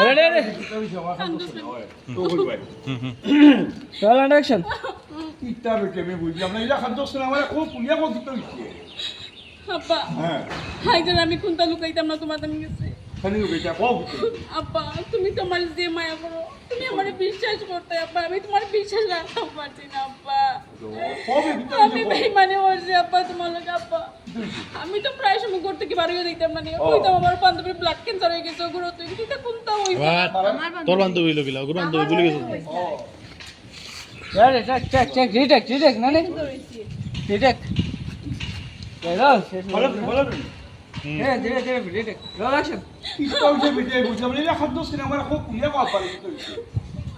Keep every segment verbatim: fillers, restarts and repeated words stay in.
আরে, আরে, আরে। তো কই ভাই? Roll and action. কিতা বেটি আমি বুঝলাম না, ইলা খাদ্য শুনে আমার খুব পুলিয়া কো কিতা হইছে? আব্বা, হ্যাঁ। হাই জান, আমি কুনতা লুকাইতাম না তোমার আমি গেছে। খালি লুকাইতা, কও কিতা? আব্বা, তুমি তো আমার যে মায়া করো, তুমি আমারে বিশ্বাস করতে, আব্বা, আমি তোমার বিশ্বাস রাখতাম পারছি না, আব্বা। কও কিতা আমি হইছে, কও। বেইমানি করছি, আব্বা, তোমার লগে, আব্বা। আমি তো প্রায় সময় ঘর থেকে বার হয়ে যাইতাম, মানে, ও। কইতাম আমার বান্ধবীর blood cancer হয়ে গেছে, ওগুলো তুই কিতা কুনতা হইছে? What? আমার বান্ধবী। তোর বান্ধবী হইলো কিলা? ওগুলো বান্ধবী ভুলে গেছো? ও। আরে, check, check, check, retake, retake, না, না? Retake। হ্যালো, শেষ হলো। ভালো, ভালো। হুম। হ্যাঁ, ধীরে, ধীরে, retake। Roll action। ইটা হইছে বেটি, বুঝলাম না, ইলা খাদ্য শুনে আমার খুব পুলিয়া কো পারে কিতা হইছে?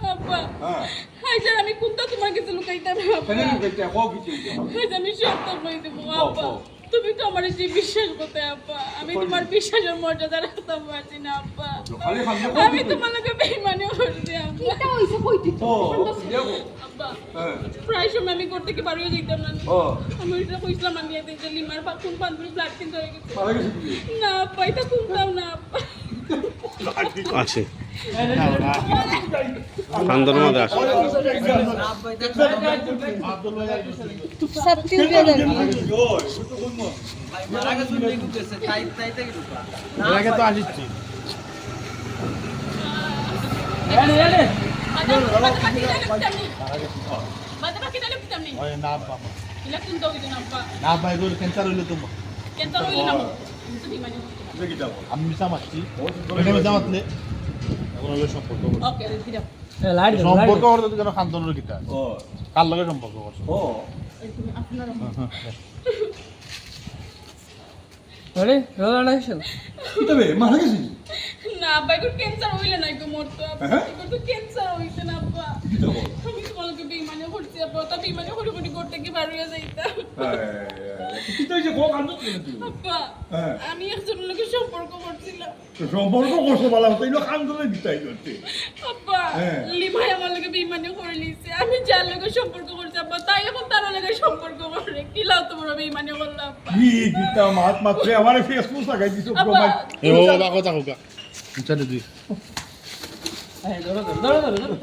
আব্বা। হ্যাঁ। হাই জান, আমি কুনতা তোমার কাছে লুকাইতাম, আব্বা? খালি লুকাইতা, কও কিতা হইছে? হাই জান, আমি সবতা কই দেবো, কও, আব্বা। কও। তুমি তো আমারে যে বিশ্বাস করতে, আব্বা। আমি কই তোমার দিবো? বিশ্বাসের মর্যাদা রাখতাম পারছি না, আব্বা। তো খালি খালি কও আমি কিতা? তোমার লগে বেইমানি করছি, আব্বা। কিতা হইছে কই তুই? ও, দেখো। আব্বা, হ্যাঁ। প্রায় সময় আমি ঘর থেকে বার হয়ে যাইতাম না। ও। আমি ওইটা কইছিলাম, আমি একদিন যে লিমার বা-, কোন বান্ধবী blood cancer হয়ে গেছে। মারা গেছে তুমি? না, আব্বা, এটা কুনতাও না, আব্বা। আছে। কান্দর মাঝে আছে। সত্যি উঠে যাবে। মারা গেছে, উনি গেছে, তাই, তাই, তাই, তাই। এর আগে তো আসিচ্ছি। বাদে বাকি তাইলে কিতাম নি? ওই না, আব্বা, আম্মা। ইলা কুনতা হইতো না, আব্বা। না, আব্বা, এগুলো cancer হইলো তো। Cancer হইলো না, আমি তো বেইমানি করছি না। আমি মিছা মারছি। এটা মিছা মারলে এখন হইলো সম্পর্ক করছে। ওকে, দিলাম। এ, light দাও, light দাও। সম্পর্ক করতে তো যেন খান্দনের কিতা। ও। কার লগে সম্পর্ক করছে? ও। এই তুমি আপনার হ্যাঁ, হ্যাঁ, হ্যাঁ। আরে, roll and action। কিতা বে, মারা গেছে নি? না, আব্বা, এগুর cancer হইলে না, এগু মরতো, আব্বা। হ্যাঁ? এগুর তো cancer হইছে না, আব্বা। কিতা বল? আমি তোমার লগে বেইমানি করছি, আব্বা। তা বেইমানি করি করি ঘর থেকে বার হইয়া যাইতাম। হ্যাঁ, হ্যাঁ, হ্যাঁ। কিতা হইছে? কও, কান্দো কেনে তুমি? আব্বা, হ্যাঁ। আমি একজনের লগে সম্পর্ক করছিলাম। তো সম্পর্ক করছো বালা কথা, এগুলো কান্দনের কিতা করতে। আব্বা, হ্যাঁ। লিমায় আমার লগে বেইমানি করে নিছে। আমি যার লগে সম্পর্ক করছি, আব্বা, তাই এখন তার লগে সম্পর্ক করে। কিলা অত বড় বেইমানি করলাম, আব্বা? কি কিতা মাত মাতরে আমারে Facebook লাগাই দিছো, আব্বা। প্রমাণ। এ বাবা, কথা হোক। আচ্ছা, দিদি। এই, ধরো, ধরো, ধরো, ধরো, ধরো।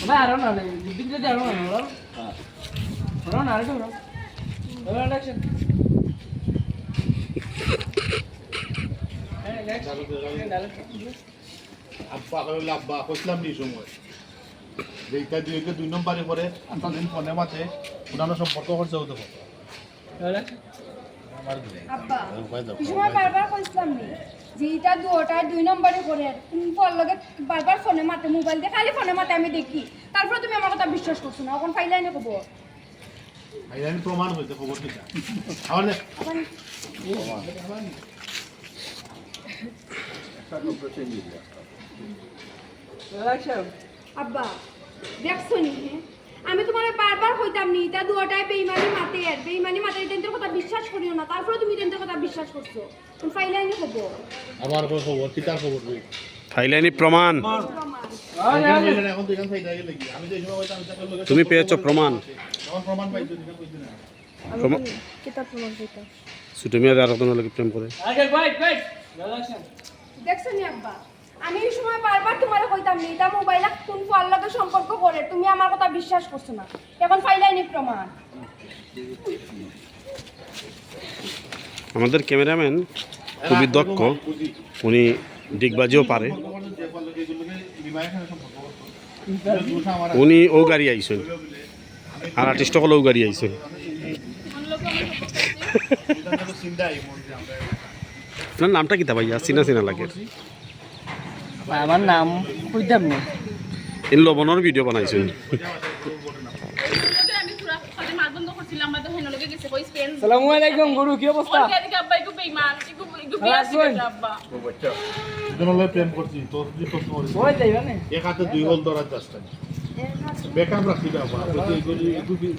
ভাই, আরো না, দিক দিয়ে আরো না, ধরো। ধরো না, আরো ধরো। ধরো, action। এই, next। আব্বা, কইলে আব্বা, কইছিলাম নি সময়। যে ইটা দুই, ইটা দুই নম্বরে করে, আটটা দিন ফোনে মাতে, পুরানো সম্পর্ক করছে ও তো। আব্বা, এই সময় বারবার কইছিলাম নি যে ইটা দুইটায় দুই নম্বরে করে, কোন ফোন লগে বারবার ফোনে মাতে, মোবাইল দিয়ে খালি ফোনে মাতে আমি দেখি। তারপরে তুমি আমার কথা বিশ্বাস করছো না, এখন ফাইলাইনে কব। ফাইলাইনে প্রমাণ হইতে খবর কিতা? আমার নে- আবার একটা কথা চেঞ্জ হইয়া। আব্বা, দেখছো নি, হ্যাঁ? আমি তোমারে বারবার কইতাম নি, ইটা দুইটায় বেইমানি মাতের, বেইমানি মাতের, ইতান্তর কথা বিশ্বাস করিও না, তারপরে তুমি ইতান্তর কথা বিশ্বাস করছো। তুমি ফাইলাইনে কব। আবার কই খবর, কিতার খবর তুই? ফাইলাইনে প্রমাণ। প্রমাণ। এখন তো এখান থেকে গেলে কি? আমি তো এই সময় কইতাম, ইটা করলে তুমি পেয়েছো প্রমাণ? এখন প্রমাণ পাইছো, ইটা কইছো না। আমি প্রমা- কিতাব প্রমাণ দিতাম। ছোট মিয়া আর একজনের লগে প্রেম করে। আগে, wait, wait। দেখছো নি আব্বা? আমি এই সময় বারবার তোমারে কইতাম নি, ইটা মোবাইলে কোন ফুয়ার লগে সম্পর্ক করে, তুমি আমার কথা বিশ্বাস করছো না। এখন ফাইলাইনি প্রমাণ। আমাদের ক্যামেরাম্যান খুবই দক্ষ, উনি ডিগবাজিও পারে। উনি ও গাড়ি আইছেন। আর আর্টিস্ট অকলও গাড়ি আইছে। আপনার নামটা কিতা ভাইয়া? চিনা চিনা লাগে। আমার নাম কইতাম না। ইন লবণর ভিডিও বানাইছেন। সালামু আলাইকুম গুরু, কি অবস্থা? ভালা আছইন? দুজনর লগে প্রেম করছি, তো যদি প্রশ্ন করি। ওই যাইবা নে। এক হাতে দুই হল ধরার চেষ্টা। বেকআপ রাখি দাও, বাবা। ওই যে এগুলি, এগুলি,